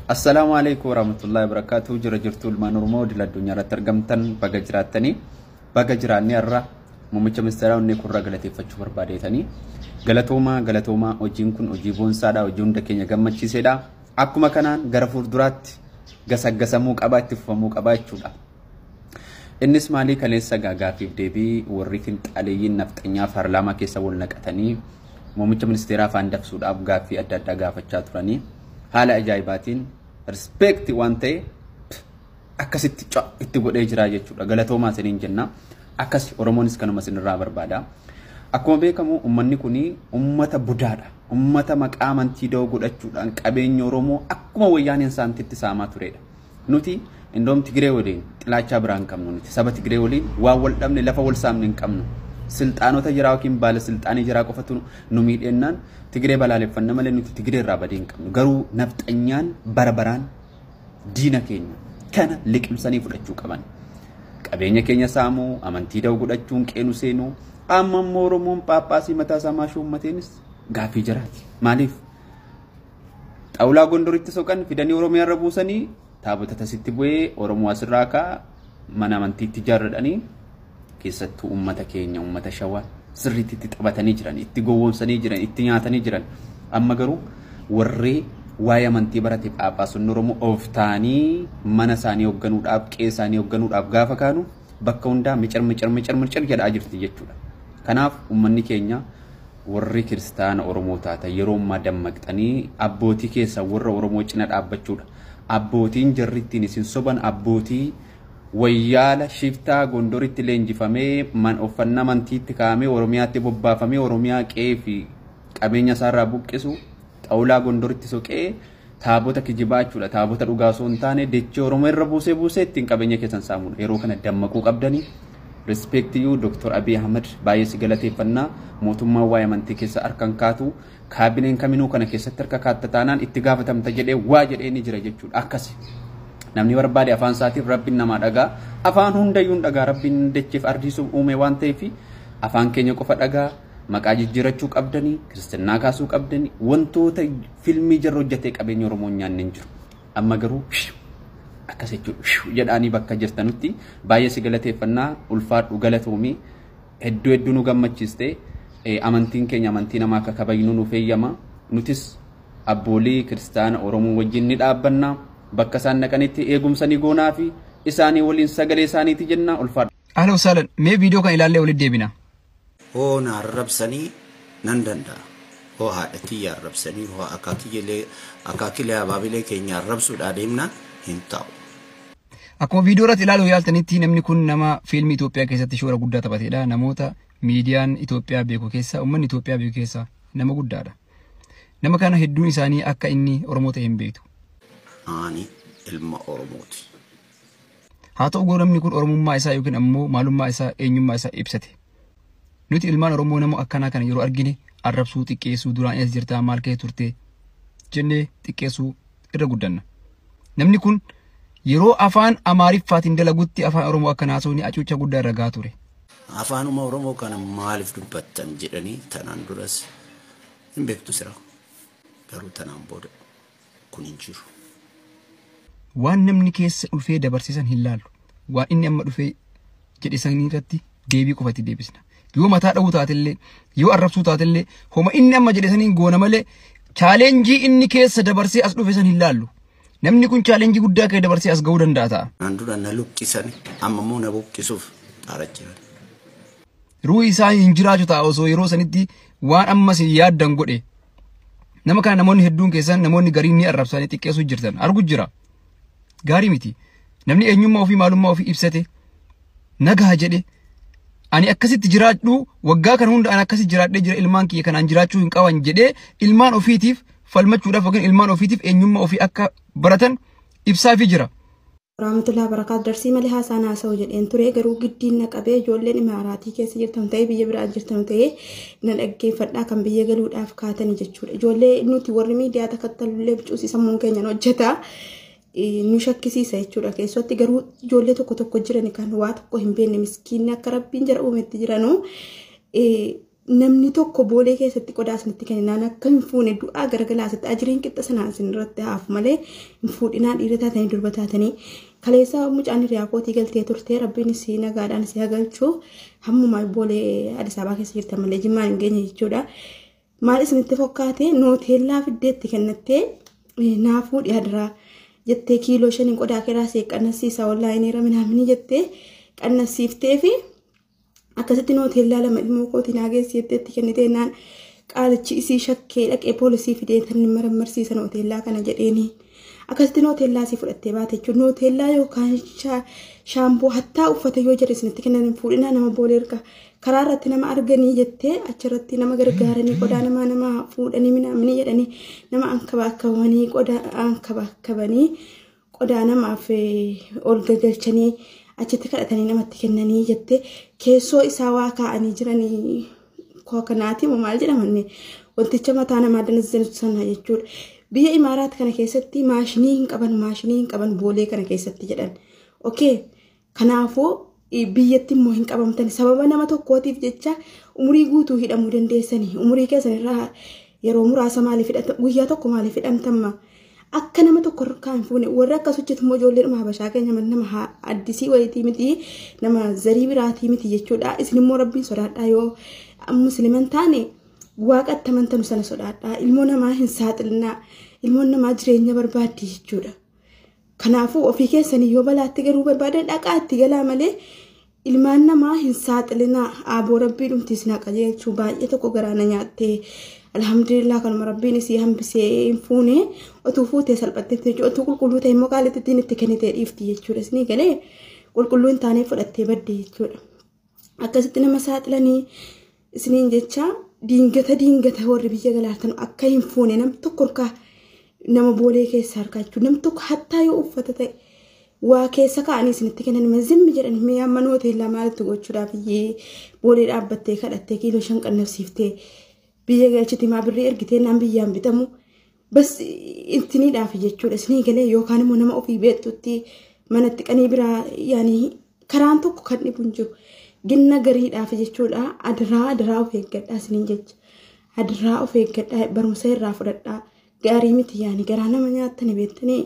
Assalaamu alaikum warahmatullahi wabarakatuh. Jira jirtu ilmaan Oromoo idil addunyaa irratti argamtan, baga jiraattanii, baga jiraannee. Har'a muummicha ministeeraa onnee kurraa galateeffachuu barbaadeetanii, galatoomaa, galatoomaa. Hojiin kun hojii boonsaadha, hojii hunda keenya gammachiisedha. Akkuma kanaan gara fuulduraatti gasaggasamuu qabaa, itti fufamuu qabaa jechuudha. Innis maalii, kaleessa gaaffiif deebii warri finxaaleeyyiin nafxanyaa paarlaamaa keessa wal naqatanii muummicha ministeeraa afaan dabsuudhaaf gaaffii adda addaa gaafachaa turanii, haala ajaa'ibaatiin respect waan ta'e akkasitti itti godhee jira jechuudha. Galatoomaa isiniin jenna. Akkas Oromoonis kanuma isinirraa barbaada. Akkuma beekamu uummanni kun uummata budaadha. Uummata maqaa amantii da'oo godhachuudhaan qabeenya Oromoo akkuma wayyaaneen saantitti saamaa turedha. Nuti indoom Tigiree waliin xilaachaa biraa hin qabnu. Nuti saba Tigiree waliin waan wal dhabne, lafa wal saamne hin qabnu. Silxaanota jiraa yookiin baala silxaanii jiraa qofatu nu miidhennaan Tigiree balaaleffanna malee nuti Tigiree irraa badii hin qabnu. Garuu nafxanyaan bara baraan diina keenya kana liqimsanii fudhachuu qaban. Qabeenya keenya saamuu, amantii da'oo godhachuun qeenu seenuu, amma immoo Oromoon Phaaphaasii mataa isaa maashuu uummateenis gaaffii jiraati. Maaliif? Xaawulaa Gondoritti soqan fidanii Oromiyaa irra buusanii, taabota tasitti bu'ee Oromoo asirraa ka'a, mana amantiitti ijaarradhanii, keessattuu uummata keenya, uummata Shawaa sirriitti itti taphatanii jiran, itti gowwoomsanii jiran, itti nyaatanii jiran. Amma garuu warri waa'ee amantii barate Phaaphaasonni Oromoo of ta'anii mana isaanii hoogganuudhaaf, qe'ee isaanii hoogganuudhaaf gaafa kaanu bakka hundaa micir micir micir micir jedhaa jirti jechuudha. Kanaaf uummanni keenya warri kiristaana Oromoo taatan yeroo ammaa dammaqxanii abbootii keessa warra Oromoo cina dhaabbachuudha. Abbootiin jarri ittiin isin soban abbootii wayyaala shiftaa Gondoritti leenjifamee, man uffannaa amantiitti kaa'amee Oromiyaatti bobbaafamee Oromiyaa qe'ee fi qabeenya isaarraa buqqisu, xaawulaa Gondoritti soqee taabota kijibaa jechuudha. Taabota dhugaa osoo hin taane dachee Oromoo irra buusee buusee ittiin qabeenya keessan saamudha. Yeroo kana dammaquu qabdanii. Respect you, Dr. Abiy Ahmed, baay'ee si galateeffannaa. Mootummaan waa'ee amantii keessa harka hin kaatu. Kaabineen kaminuu kana keessatti harka kaatta taanaan itti gaafatamta jedhee waa jedhee ni jira jechuudha. Akkasi. Namni barbaade afaan isaatiif Rabbiin namaa dhagaa. Afaan hundayyuu dhagaa, Rabbiin dacheef ardiisuuf uume waan ta'eef afaan keenya qofa dhagaa. Maqaa jijjiirachuu qabdanii, kiristinnaa kaasuu qabdanii, wantoota filmii jarra hojjetee qabeenya Oromoo nyaanne hin jiru. Amma garuu akkas jechuudha jedhaanii bakka jirtanutti baay'ee si galateeffannaa, ulfaadhu, galatoomii, hedduu hedduu nu gammachiiste. Amantiin keenya amantii namaa akka kabajnu nuuf eeyyama. Nutis abboolii kiristaana Oromoo wajjin ni dhaabbanna, bakka isaan dhaqanitti eegumsa ni goonaa fi isaanii waliin sagalee isaaniiti jenna, ulfaadhu. Ahlan wasahlan, mee viidiyoo kan ilaallee walitti deebina. Hoo na arrabsanii nan danda'a. Hoo haadha tiyya arrabsanii, hoo akaakilee abaabilee keenya arrabsuudhaa deemnaan hin ta'u. Akkuma viidiyoo irratti ilaaluu yaaltanitti namni kun nama fiilmii Itoophiyaa keessatti shoora guddaa taphatedha. Namoota miidiyaan Itoophiyaa beeku keessa, uummanni Itoophiyaa beeku keessa nama guddaadha. Nama kana hedduun isaanii akka inni Oromoo ta'e hin beektu. Ani ilma Oromooti. Haa ta'u garuu namni kun Oromummaa isaa yookiin ammoo maalummaa isaa, eenyummaa isaa ibsate. Nuti ilmaan Oromoo nama akkanaa kana yeroo argine arrabsuu, xiqqeessuu, duraan eessa jirtaa, maal kee turte jennee xiqqeessuu irra guddanna. Namni kun yeroo afaan Amaariffaatiin dalagutti afaan Oromoo akka naasoo ni acuucca guddaa irra gahaa ture. Afaanuma Oromoo kana maaliif dubbattan jedhanii tanaan duras hin beektu sira. Garuu tanaan booda kun hin jiru. Waan namni keessa dhufee dabarsisan hin laallu. Waan inni amma dhufee jedhe sanii irratti deebii qofatti deebisna. Yoo mataa dha'uu taatellee, yoo arrabsuu taatellee, homa inni amma jedhe saniin goona malee challenge inni keessa dabarsee as dhufe san hin laallu. Namni kun challenge guddaa kee dabarsee as ga'uu danda'a ta'a. Tanaan dura na luqqisani, amma immoo na buqqisuuf xaaraa jiran. Ruuhi isaa hin jiraatu ta'a osoo yeroo sanitti waan ammas hin yaaddan godhe. Nama kana namoonni hedduun keessan, namoonni gariin ni arrabsanii xiqqeessuu jirtan argu jira. Gaarii miti. Namni eenyummaa ofii, maalummaa ofii ibsate, nagaa jedhe, ani akkasitti jiraadhu, waggaa kana hunda ani akkasitti jiraadhee jira, ilmaan kiyya kanaan jiraachuu hin qaban jedhee ilmaan ofiitiif falmachuudhaaf yookiin ilmaan ofiitiif eenyummaa ofii akka baratan ibsaafii jira. Rahmatullahi barakaatu. Darsii malee haasaan haasa'u jedheen ture, garuu giddiin na qabee. Ijoolleen Imaaraatii keessa jirtan ta'ee, biyya biraa jirtan ta'ee, na dhaggeeffadhaa, kan biyya galuudhaaf kaatanii jechuudha. Ijoollee nuti warri miidiyaa takattalullee bicuusi sammuun keenyan hojjeta. Nu shakkisiisa jechuudha. Keessatti garuu ijoollee tokko tokko jiran kan waa tokko hin beekne, miskiinni akka Rabbiin jara uumetti jiranu. Namni tokko boolee keessatti qodaa isinitti kenninaan akka hin fuune du'aa garagalaa asitti ajiriin qixxa sanaa isin irratti haafu malee hin fuudhinaa dhiira taatanii durba taatanii. Kaleessa mucaan hiriyaa kootii galtee turtee rabbiin isii nagaadhaan isii hagalchuu hammuma boolee Addis Ababaa keessa jirtan malee Jimmaan hin geenye jechuudha. Maal isinitti fakkaate nooteellaa fiddeetti kennattee naa fuudhi hadiraa jettee kiiloo 5 qodaa keeraa see qannasiisa wallaahi minaaminii jettee qannasiiftee fi akkasitti nooteellaa 2 ilmoo kootii naa geessi jettee itti kennitee naan qaalichi isii shakkee dhaqee poolisii fidee tan marammarsiisa nooteellaa kana jedheeni. Akkasitti nooteellaa isii fudhattee baate jechuudha. Nooteellaa yookaan shaamboo hattaa uffata yoo jedhe isinitti kennan hin fuudhinaa nama boolee erga karaa irratti nama arganii jettee achirratti nama gargaaranii qodaa namaa nama fuudhanii minaaminii jedhanii nama ankabaakabanii qodaa ankabaakabanii qodaa namaaf ol gagalchanii achitti kadhatanii namatti kennanii jettee keessoo isaa waa kaa'anii jiranii kookanaati moo maal jedhamanne wanticha mataa namaa danazzanutu sana jechuudha. Biyya Imaaraat kana keessatti maashinii hin qaban maashinii hin qaban boolee kana keessatti jedhan. Okay, kanaafuu biyyatti immoo hin qabamtan sababa nama tokkootiif jecha umurii guutuu hidhamuu dandeessanii umurii keessan irraa yeroo muraasa maaliif hidhatan guyyaa tokko maaliif hidhamtamma akka nama tokko harkaa hin fuune warra akkas hojjetu immoo ijoollee dhuma habashaa keenya nama addisii wayitii miti nama zarii biraatii miti jechuudha. Isin immoo rabbiin sodaadhaa yoo musliman taane waaqatti amantanu sana sodaadhaa ilmoo namaa hin saaxilinaa ilmoon namaa jireenya barbaaddi jechuudha. Kanaafuu ofii keessanii yoo balaatti galuu barbaadan dhaqaa itti galaa malee ilmaan namaa hin saaxilinaa aaboo rabbii dhumti isin haqa jechuu baay'ee tokko garaana nyaattee alhamdulillah kanuma rabbiin isii hambisee hin fuune otuu fuutee salphatteetti jechuudha otuu qulqulluu ta'e immoo qaalitti ittiin itti kennitee dhiifti jechuudha isinii galee qulqulluu hin taanee fudhattee badde jechuudha. Akkasitti nama saaxilanii isiniin jecha diingata diingata warri biyya galaatan akka hin fuune nam tokko harkaa nama boolee keessa harkaa jechuudha nam tokko hattaa yoo uffata ta'e waa keessa kaa'anii isinitti kennan ma zimmi jedhan mee amma nooteellaa maalitti gochuudhaaf iyyee boolee dhaabbattee kadhattee kiiloo 5 qannabsiiftee biyya galchiti maa birrii ergitee naan biyyaan bitamu bas ittiniidhaaf jechuudha isinii galee yookaan immoo nama ofii beektutti manatti qanii biraa yaanii karaan tokko kan dhibu hin jiru. Ginna gariidhaaf jechuudha adiraa adiraa of eeggadhaa isiniin jecha adiraa of eeggadhaa barumsa irraa fudhadhaa gaarii miti yaani garaa nama nyaattani beektanii.